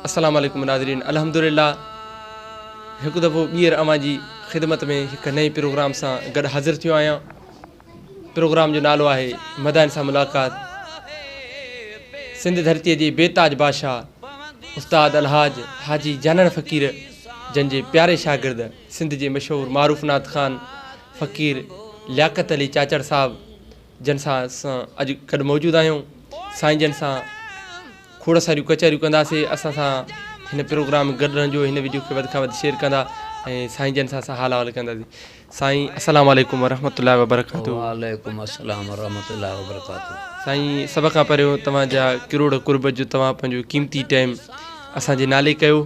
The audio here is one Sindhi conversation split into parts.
السلام عليڪم ناظرين الحمدلله هڪ دفعو ٻيهر اوهان جي خدمت ۾ هڪ نئين پروگرام سان گڏ حاضر ٿيو آهيان پروگرام جو نالو آهي مدائن سان ملاقات سنڌ ڌرتي جي بي تاج بادشاهه استاد الحاج حاجي جانڻ فقير جن جي پياري شاگرد سنڌ جي مشهور معروف نعت خوان فقير لياقت علي چاچڙ صاحب جن سان اسان اڄ گڏ موجود آهيون سائين جن سان کوڙ ساريون ڪچهريون ڪنداسين اسان سان هن پروگرام ۾ گڏ رهجو هن وڊيو کي وڌ کان وڌ شيئر ڪندا ۽ سائين جن سان اسان حال احوال ڪنداسين سائين السلام عليڪم ورحمة الله وبرڪاته. وعليڪم السلام ورحمة الله وبرڪاته. سائين سڀ کان پهريون توهان جا ڪروڙ قرب جو توهان پنهنجو قيمتي ٽائيم اسان جي نالي ڪيو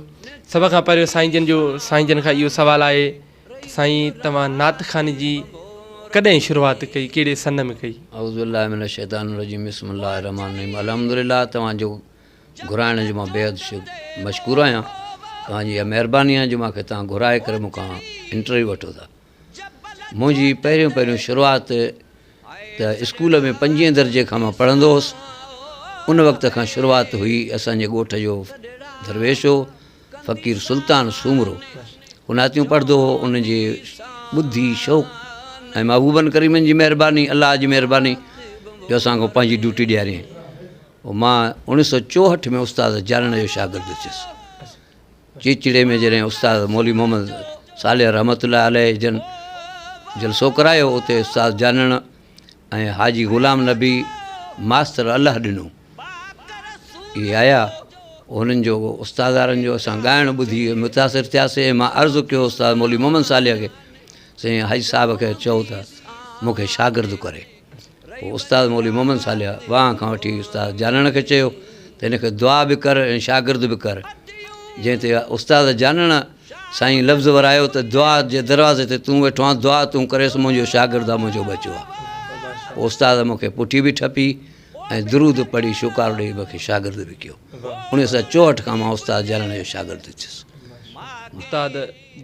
سڀ کان پهريون سائين جن جو سائين جن کان اهو سوال آهي ته سائين توهان نعت خواني جي ڪڏهن شروعات ڪئي ڪهڙي سن ۾ ڪئي؟ اعوذ بالله من الشيطان الرجيم بسم الله الرحمٰن الرحيم الحمدلله توهان جو گهرائڻ جو مان بيحد مشڪور آهيان توهان جي اها مهرباني آهي جو مان کي توهان گهرائي ڪري مون کان انٽرويو وٺو ٿا منهنجي پهريون پهريون شروعات ته اسڪول ۾ پنجين درجي کان مان پڙهندو هوس ان وقت کان شروعات هئي اسان جي ڳوٺ جو درويش هو فقير سلطان سومرو هو نعتيون پڙهندو هو ان جي ٻڌي شوق ۽ محبوبن ڪريمن جي مهرباني الله جي مهرباني جو اسان کان پنهنجي ڊيوٽي ڏياريائين پوء مان اوڻيهه سو چوهٺ ۾ استاد جانڻ جو شاگرد ٿيس چيچڙي ۾ جڏهن استاد مولوي محمد صالح رحمت الله عليه جن جلسو ڪرايو اتي استاد جانڻ ۽ حاجي غلام نبي ماستر الله ڏنو اهي آيا هنن جو استادارن جو اسان ڳائڻ ٻڌي متاثر ٿياسي ۽ مان عرض ڪيو استاد مولوي محمد صالح کي سائين حاجي صاحب کي چئو ته مون کي شاگرد ڪري پوء استاد مولوي محمد صالح وهان کان وٺي استاد جانڻ کي چيو ته هن کي دعا به ڪر ۽ شاگرد به ڪر جنهن تي استاد جانڻ سائين لفظ ورايو ته دعا جي دروازي تي تون ويٺو آن دعا تون ڪريس منهنجو شاگرد آ منهنجو ٻچو آ. پوء استاد مون کي پٺي به ٺپي ۽ درود پڙهي شوڪارو ڏيئي مون کي شاگرد به ڪيو. اڻويهه سؤ چوهٺ کان مان استاد جانڻ جو شاگرد ٿيس. استاد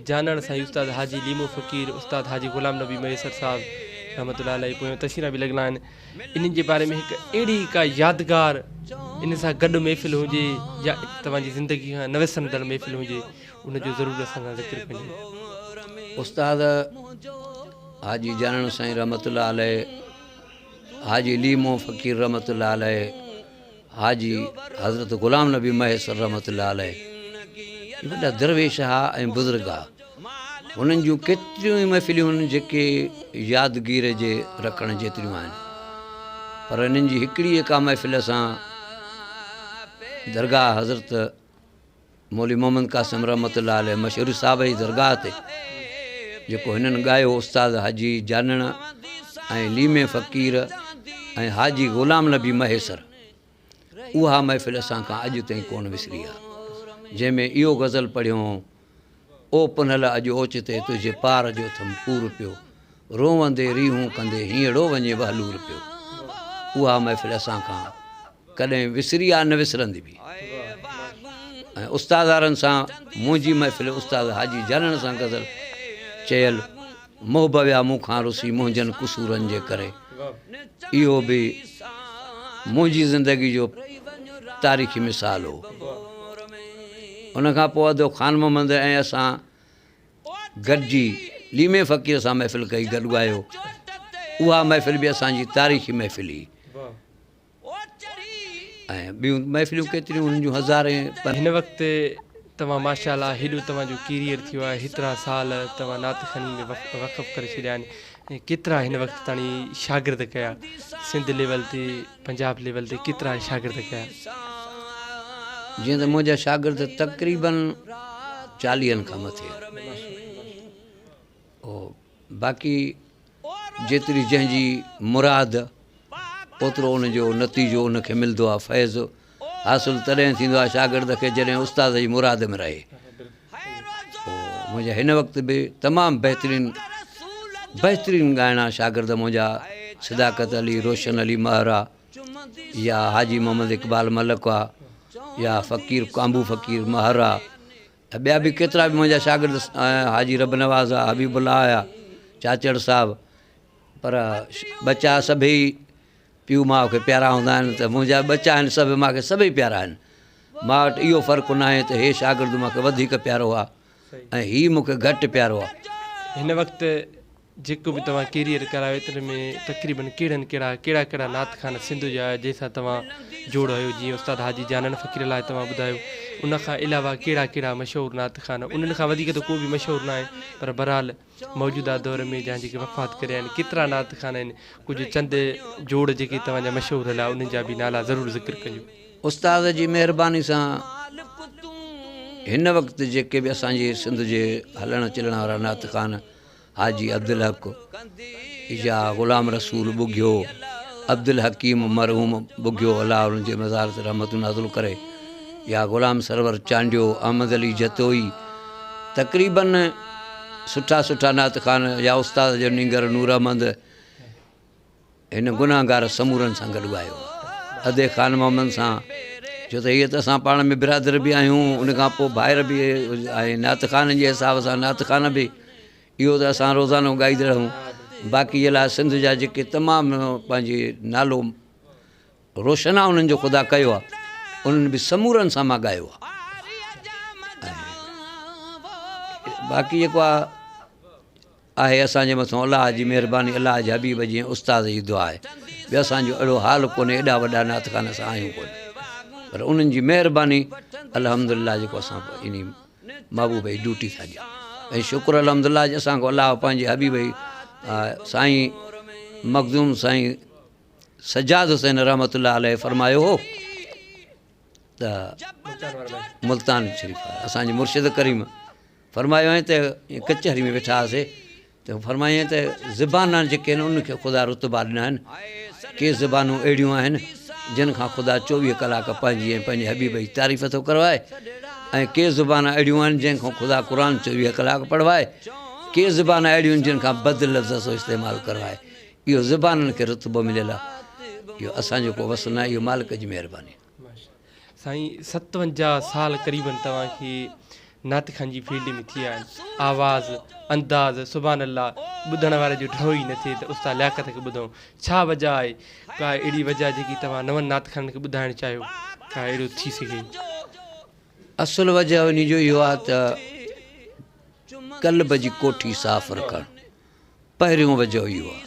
جانڻ سائين استاد حاجي ليمو فقير استاد حاجي غلام نبي مهيسر صاحب رحمة الله عليه پويان تصويران به لڳل آهن. انهن جي باري ۾ هڪ اهڙي ڪا يادگار ان سان گڏ محفل هجي يا توهان جي زندگي کان نه وسرندڙ محفل هجي ان جو ضرور اسان سان ذڪر ڪجو. استاد حاجي جانڻ سائين رحمة الله عليه، حاجي ليمو فقير رحمة الله عليه، حاجي حضرت غلام نبي مهيسر رحمة الله عليه اهي وڏا درويش ها ۽ بزرگ ها. هنن جون ڪيتريون ئي محفليون آهن جيڪي يادگيري جي رکڻ جيتريون آهن پر هنن جي هڪڙي جيڪا محفل اسان درگاهه حضرت مولوي محمد قاسم رحمة الله عليه مشهور صاحب جي درگاهه تي جيڪو هنن ڳايو استاد حاجي جانڻ ۽ ليمي فقير ۽ حاجي غلام نبي مهيسر اها محفل اسان کان اڄ تائين ڪونه وسري آهي جنهن ۾ اهو غزل پڙهيو هئون او پنهل اڄ اوچتي تنهنجي پار جو اٿم پور پيو، روئندي ريهون ڪندي هينئڙو وڃي وهلور پيو. اها محفل اسان کان ڪڏهن وسري آ نه وسرندي به. ۽ استادارن سان منهنجي محفل استاد حاجي جانڻ سان غزل چيل محب ويا مون کان رسي منهنجن قصورن جي ڪري اهو به منهنجي زندگي جو تاريخي مثال هو. ان کان پوء ادو خان محمد ۽ اسان گڏجي ليمي فقير سان محفل ڪئي گڏ ڳايو. اها محفل به اسان جي تاريخي محفل هئي. ۽ ٻيون محفلون ڪيتريون انهن جون هزارين پر. هن وقت توهان ماشاء الله هيڏو توهان جو ڪيريئر ٿيو آهي هيترا سال توهان نعت خواني ۾ وقف ڪري ڇڏيا آهن ۽ ڪيترا هن وقت تاڻي شاگرد ڪيا سنڌ ليول تي پنجاب ليول تي ڪيترا شاگرد ڪيا. جيئن ته منهنجا شاگرد تقريبن چاليهن کان مٿي آهن باقي جيتري جنهن جي مراد اوترو ان جو نتيجو ان کي ملندو آهي فيض حاصل تڏهن ٿيندو آهي شاگرد کي جڏهن استاد جي مراد ۾ رهي منهنجا هن وقت به تمام بهترين بهترين ڳائڻا شاگرد منهنجا صداقت علي روشن علي مهر آ يا حاجي محمد اقبال ملڪ آ يا فقير ڪانبو فقير مهر آ ۽ ٻيا به ڪيترا به منهنجا شاگرد حاجي رب نواز آ، حبيب الله آ، چاچڙ صاحب پر ٻچا سڀئي پيء ماء کي پيارا هوندا آهن ته منهنجا ٻچا آهن سڀ ماء کي سڀئي پيارا آهن. مان وٽ اهو فرق ناهي ته هي شاگرد مان کي وڌيڪ پيارو آ ۽ هي مون کي گهٽ پيارو آ. هن وقت جيڪو به توهان ڪيريئر ڪرايو ايتري ۾ تقريبن ڪهڙن ڪهڙا ڪهڙا ڪهڙا نعت خوان سنڌ جا جنهن سان توهان جوڙ هيو جيئن استاد حاجي جانڻ فقير لاء توهان ٻڌايو ان کان علاوه ڪهڙا ڪهڙا مشهور نعت خوان انهن کان وڌيڪ ته ڪو به مشهور ناهي پر بهرحال موجوده دور ۾ جا جيڪي وفات ڪري آهن ڪيترا نعت خوان آهن ڪجهه چند جوڙ جيڪي توهان جا مشهور هليا انهن جا به نالا ضرور ذڪر ڪجو. استاد جي مهرباني سان هن وقت جيڪي به اسان جي سنڌ جي هلڻ چلڻ وارا نعت خوان حاجي عبدالحق يا غلام رسول ٻگهيو، عبدالحڪيم مرحوم ٻگهيو الله ان جي مزار تي رحمتون نازل ڪري يا غلام سرور چانڊيو، احمد علي جتوئي تقريبن سٺا سٺا نعت خوان يا استاد جو نينگر نور احمد هن گنهگار سمورن سان گڏ ڳايو آهي. ادي خان محمد سان ڇو ته هيء ته اسان پاڻ ۾ برادر به آهيون ان کان پوء ڀائر به ۽ نعت خوان جي حساب سان نعت خوان به اهو ته اسان روزانو ڳائيندا رهون باقي جي لاء سنڌ جا جيڪي تمام پنهنجي نالو روشن آ انهن جو خدا ڪيو آ انهن به سمورن سان مان ڳايو آ ۽ باقي جيڪو آ آهي اسان جي مٿان الله جي مهرباني الله جي حبيب جي ۽ استاد جي دعا آهي ٻيو اسان جو اهڙو حال ڪونهي ايڏا وڏا نعت خوان اسان آهيون ڪونه پر انهن جي مهرباني الحمد لله جيڪو اسان انهي محبوب جي ڊيوٽي ٿا ڏيون ۽ شڪر الحمد لله جو اسان کي الله پنهنجي حبيب جي سائين مخدوم سائين سجاد حسين رحمت الله عليه فرمايو هو ته ملتان شريف اسان جي مرشد ڪريم فرمايو ائين ته ڪچهري ۾ ويٺا هئاسي ته فرمايائين ته زبانان جيڪي آهن انهن کي خدا رتبا ڏنا آهن ڪي زبانون اهڙيون آهن جن کان خدا چوويهه ڪلاڪ پنهنجي ۽ پنهنجي حبيب جي تعريف ٿو ڪروائي ۽ ڪي زبان اهڙيون آهن جنهن کان خدا قرآن چوويهه ڪلاڪ پڙهوائي ڪي زبان اهڙيون آهن جن کان بد لفظ ٿو استعمال ڪروائي اهو زبانن کي رتبو مليل آهي اهو اسان جو ڪو وس ناهي اهو مالڪ جي مهرباني آهي. سائين 57 سال قريبن توهان کي نعت خوان جي فيلڊ ۾ ٿي ويا آهن آواز انداز سبحان الله ٻڌڻ واري جو ڍؤ ئي نه ٿئي ته استاد لياقت کي ٻڌون ڇا وجه آهي ڪا اهڙي وجه جيڪي توهان نون نعت خوانن کي ٻڌائڻ چاهيو ڪا اهڙو ٿي سگهي. اصل وجه انهي جو اهو آهي ته قلب جي ڪوٺي صاف رکڻ. پهريون وجهه اهو آهي.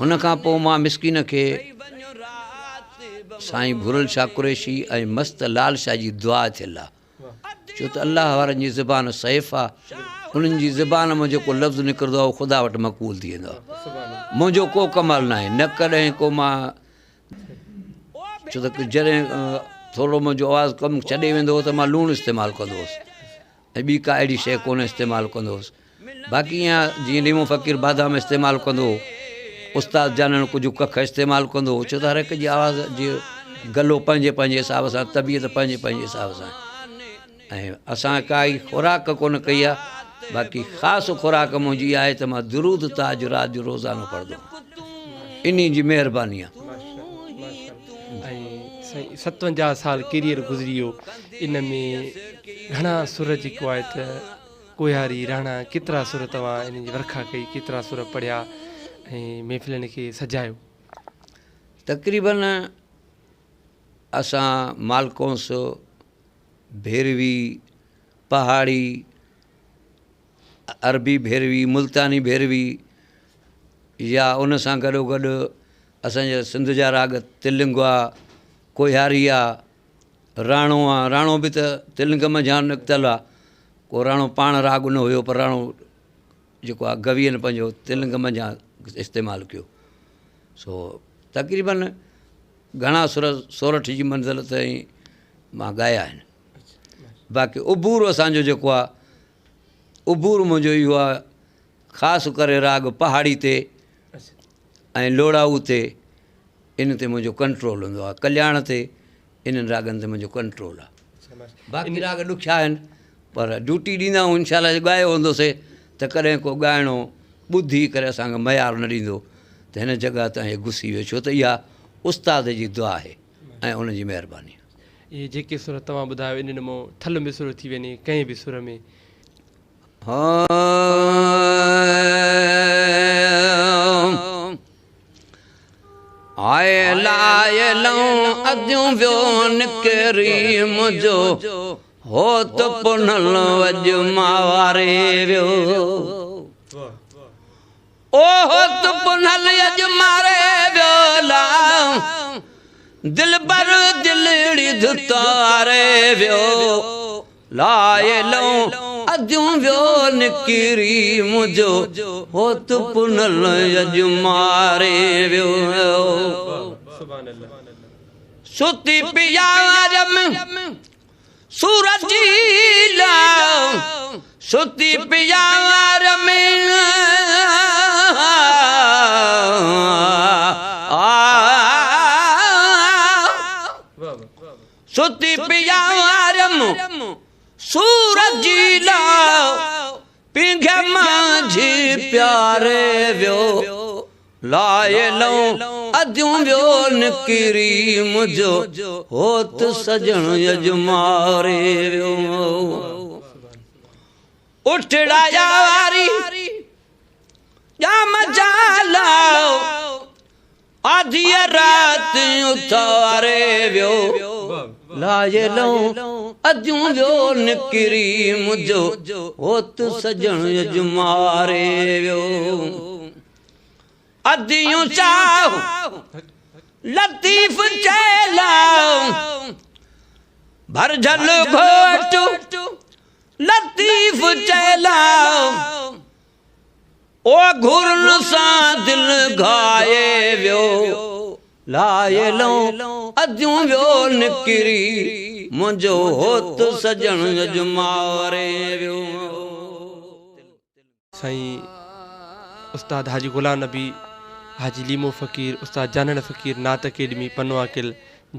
هن کان پوء مان مسڪين کي سائين ڀورل شاهه قريشي ۽ مست لال شاهه جي دعا ٿيل آهي. ڇو ته الله وارن جي زبان سيف آهي. انهن جي زبان مان جيڪو لفظ نڪرندو آهي اهو خدا وٽ مقبول ٿي ويندو آهي. منهنجو ڪو ڪمال ناهي، نه ڪڏهن ڪو مان ڇو ته جڏهن ٿورو منهنجو آواز ڪم ڇڏي ويندو هو ته مان لوڻ استعمال ڪندو هوس. ۽ ٻي ڪا اهڙي شيء ڪونه استعمال ڪندو هوس. باقي ائين جيئن ليمو فقير بادام استعمال ڪندو هو، استاد جانڻ ڪجهه ڪک استعمال ڪندو هو، ڇو ته هر هڪ جي آواز جي گلو پنهنجي پنهنجي حساب سان، طبيعت پنهنجي پنهنجي حساب سان ۽ اسان ڪائي خوراڪ ڪونه ڪئي آهي، باقي خاص خوراڪ منهنجي اها آهي ته مان درود تاج رات جو روزانو پڙهندو آهيان. انهي جي مهرباني آهي. ۽ سائين 57 سال ڪيريئر گذري ويو ان ۾ گهڻا سر جيڪو آهي ته ڪوهياري راڻا ڪيترا سر توهان انهن جي ورکا ڪئي ڪيترا سر پڙهيا ۽ محفلن کي سجايو. تقريبن اسان مالڪونس، ڀيروي، پهاڙي، عربي ڀيروي، ملتاني ڀيروي يا ان سان گڏوگڏ اسان جا سنڌ جا راڳ تلنگ آ، ڪوهياري آ، راڻو آ، راڻو به ته تلنگ منجهان نڪتل آ، ڪو راڻو پاڻ راڳ نه هيو پر راڻو جيڪو آ گوين پنهنجو تلنگ منجهان استعمال ڪيو. سو تقريبن گهڻا سر سورٺ جي منزل تائين مان ڳايا آهن. باقي عبور اسان جو جيڪو آ عبور منهنجو اهو آ خاص ڪري راڳ پهاڙي تي ۽ لوڙائو تي ان تي منهنجو ڪنٽرول هوندو آ ڪلياڻ تي انهن راڳن تي منهنجو ڪنٽرول آ باقي راڳ ڏکيا آهن پر ڊيوٽي ڏيندا آهيون انشاء الله ڳايو هوندو سي ته ڪڏهن ڪو ڳائڻو ٻڌي ڪري اسان کي ميار نه ڏيندو ته هن جڳهه تان هي گسي ويو ڇو ته اها استاد جي دعا آهي ۽ ان جي مهرباني. اهي جيڪي سر توهان ٻڌايو انهن مان ٿل مصرو ٿي وڃي ڪنهن به سر ۾. آء لا لائلون اديون ويو نڪري منهنجو هوت پنهل وڄ ماري ويو. او هوت پنهل اڄ ماري ويو لال دلبر دلڙي ڌتاري ويو. لائلون اديون ويو نڪري منهنجو هوت پنهل اڄ ماري ويو. ستي پيارم سورج ستي پيارم ستي پيارم سورج پينگهه منجهه پياري ويو. لائلون اديون ويو نڪري منهنجو هوت سڄڻ اڄ ماري ويو. اٺڙايا واري ڄام جالا آڌيء رات اٿاري ويو. لائلون اديون ويو نڪري منهنجو هوت سڄڻ اڄ ماري ويو. اديون چاهه لطيف چيلا ڀرجهل گهوٽ لطيف چيلا او گهرن سان دل گهائي ويو. لائلون اديون ويو نڪري منهنجو هوت سڄڻ اڄ ماري ويو. سائين استاد حاجي غلام نبي، حاجي ليمو فقير، استاد جانڻ فقير نعت اڪيڊمي پنو عاقل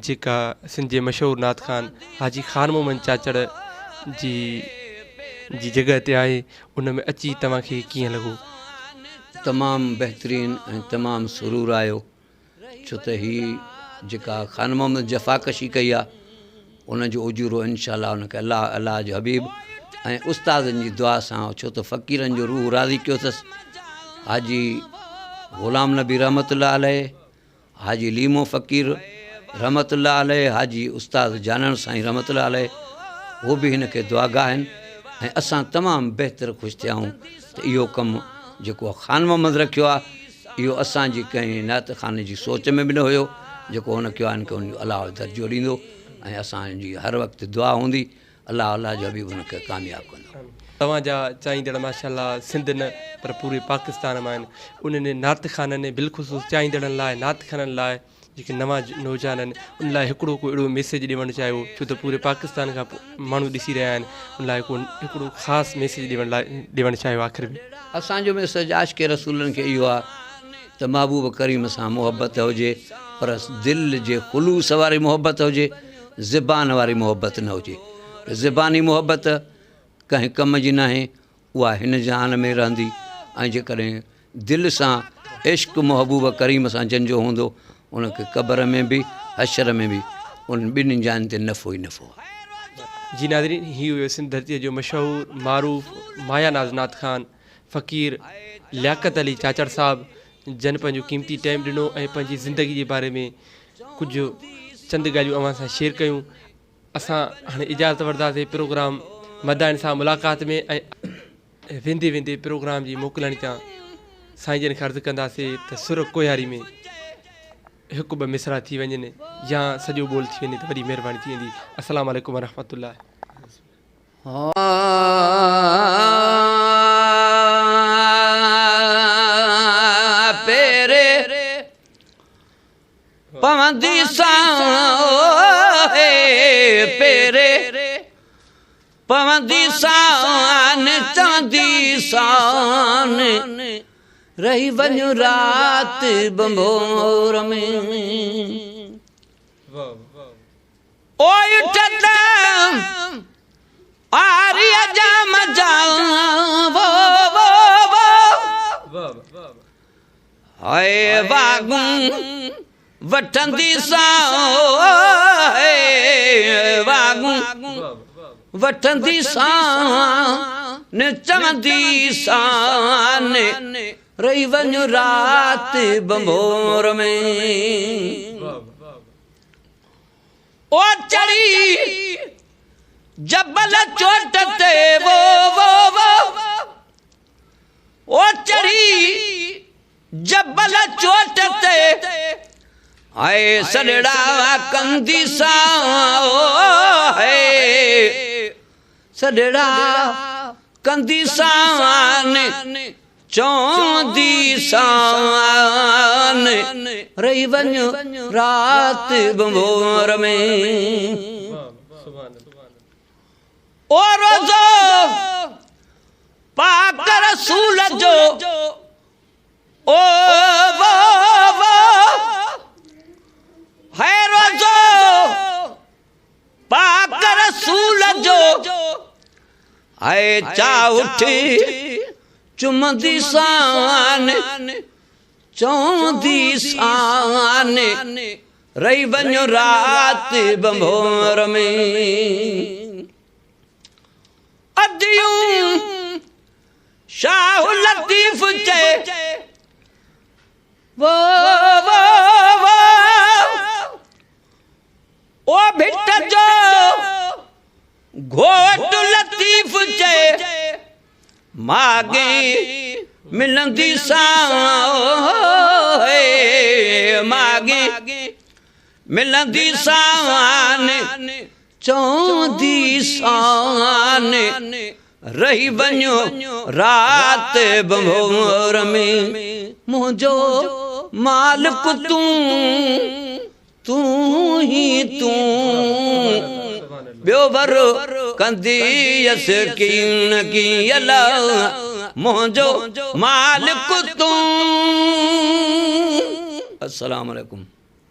جيڪا سنڌ جي مشهور نعت خوان حاجي خان محمد چاچڙ جي جي جڳهه تي آهي ان ۾ اچي توهان کي ڪيئن لڳو؟ تمام بهترين ۽ تمام سرور آيو ڇو ته هي جيڪا خان محمد جفاڪشي ڪئي آ ان جو اجورو انشاء الله ان کي الله الله جو حبيب ۽ استادن جي دعا سان ڇو ته فقيرن جو روح راضي ڪيو اٿس حاجي غلام نبي رحمت الله عليه حاجي ليمو فقير رحمت الله عليه حاجي استاد جانڻ سائين رحمت الله عليه هو به هن کي دعاگا آهن ۽ اسان تمام بهتر خوش ٿيا آهيون ته اهو ڪم جيڪو خان محمد رکيو آ اهو اسان جي ڪنهن نعت خاني جي سوچ ۾ به نه هيو، جيڪو هن ڪيو آهي ان کي ان جو الله درجو ڏيندو ۽ اسان جي هر وقت دعا هوندي الله الله جو حبيب هن کي ڪامياب ڪندو. توهان جا چاهيندڙ ماشاءالله سنڌ نه پر پوري پاڪستان مان آهن انهن نعت خانن بالخصوص چاهيندڙن لاء نعت خانن لاء جيڪي نوان نوجوان آهن ان لاء هڪڙو ڪو اهڙو ميسيج ڏيڻ چاهيو ڇو ته پوري پاڪستان کان ماڻهو ڏسي رهيا آهن ان لاء ڪو هڪڙو خاص ميسيج ڏيڻ لاء ڏيڻ چاهيو آخر ۾. اسان جو ميسيج عاشق رسولن کي اهو آهي ته محبوب ڪريم سان محبت هجي پر دل جي خلوص واري محبت هجي زبان واري محبت نه هجي زباني محبت ڪنهن ڪم جي ناهي اها هن جهان ۾ رهندي ۽ جيڪڏهن دل سان عشق محبوب ڪريم سان جن جو هوندو ان کي قبر ۾ به حشر ۾ به انهن ٻنهي جاين تي نفعو ئي نفعو آهي. جي ناظرين هي هيو سنڌ ڌرتيء جو مشهور معروف مايا ناز نعت خوان فقير لياقت علي چاچڙ صاحب جن پنهنجو قيمتي ٽائيم ڏنو ۽ پنهنجي زندگي جي باري ۾ ڪجهه چند ڳالهيون اوهان سان شيئر ڪيون اسان هاڻي اجازت وٺنداسين پروگرام مدائن سان ملاقات ۾ ۽ ويندي ويندي پروگرام جي موڪلاڻي تان سائين جن کي عرض ڪنداسين ته سر ڪوهياري ۾ هڪ ٻه مصرع ٿي وڃن يا سڄو ٻول ٿي وڃي ته وڏي مهرباني ٿي ويندي السلام عليڪم ورحمة الله. پيري پوندي سان پيري پوندي سان چوندي سان رهي وڃ رات ڀنڀور ۾. اوء اٺ آريء جا مزا وو وو وو هاء واڳون وٺندي سان واڳون وٺندي سان چوندي سان رهي وڃ رات ڀنڀور ۾. او چڙهي جبل چوٽ تي وو وو وو او چڙهي جبل چوٽ تي آئي سڏڙا ڪندي سان سڏڙا ڪندي سان چوندي سان رهي وڃ رات ڀنڀور ۾. او روضو پاڪ رسول جو او وو وو هي روضو پاڪ رسول جو اي چاوٺي چمندي سان چوندي سان رهي وڃ رات ڀنڀور ۾. اديون شاهه لطيف چئي وو وو وو او ڀٽ جو گهوٽ لطيف چئي ماڳهين ملندي سان ماڳهين ملندي سان چوندي سان رهي وڃ رات ڀنڀور ۾ منهنجو مالڪ تون تون ئي تون، ٻيو ور ڪنديس ڪين ڪيل، منهنجو مالڪ تون. السلام عليڪم.